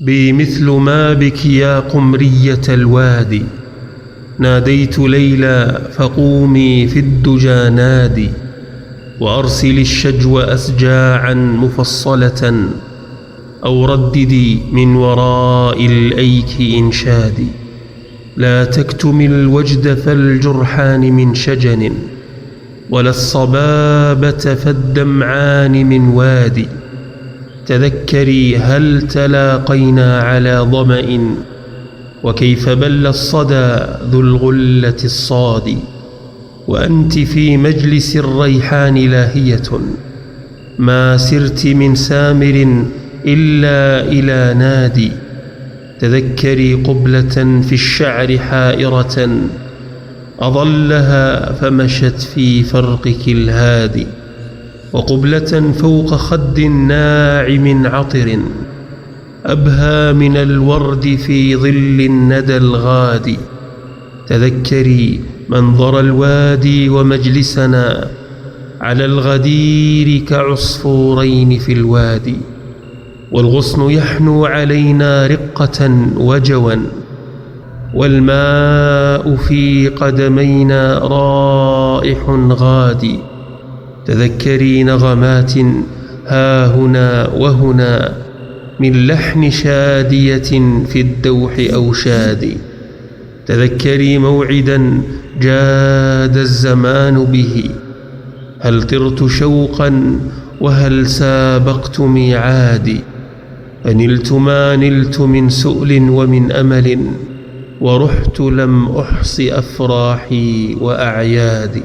بي مثل ما بك يا قمرية الوادي، ناديت ليلى فقومي في الدجى نادي، وأرسل الشجو أسجاعا مفصلة، أو رددي من وراء الأيك إنشادي. لا تكتم الوجد فالجرحان من شجن، ولا الصبابة فالدمعان من وادي. تذكري هل تلاقينا على ظمأ، وكيف بل الصدى ذو الغلة الصادي. وأنت في مجلس الريحان لاهية، ما سرت من سامر إلا إلى نادي. تذكري قبلة في الشعر حائرة، أظلها فمشت في فرقك الهادي. وقبلة فوق خد ناعم عطر، أبهى من الورد في ظل الندى الغادي. تذكري منظر الوادي ومجلسنا، على الغدير كعصفورين في الوادي. والغصن يحنو علينا رقة وجوا، والماء في قدمينا رائح غادي. تذكري نغمات ها هنا وهنا، من لحن شادية في الدوح أو شادي. تذكري موعدا جاد الزمان به، هل طرت شوقا وهل سابقت ميعادي. فنلت ما نلت من سؤل ومن أمل، ورحت لم أحص أفراحي وأعيادي.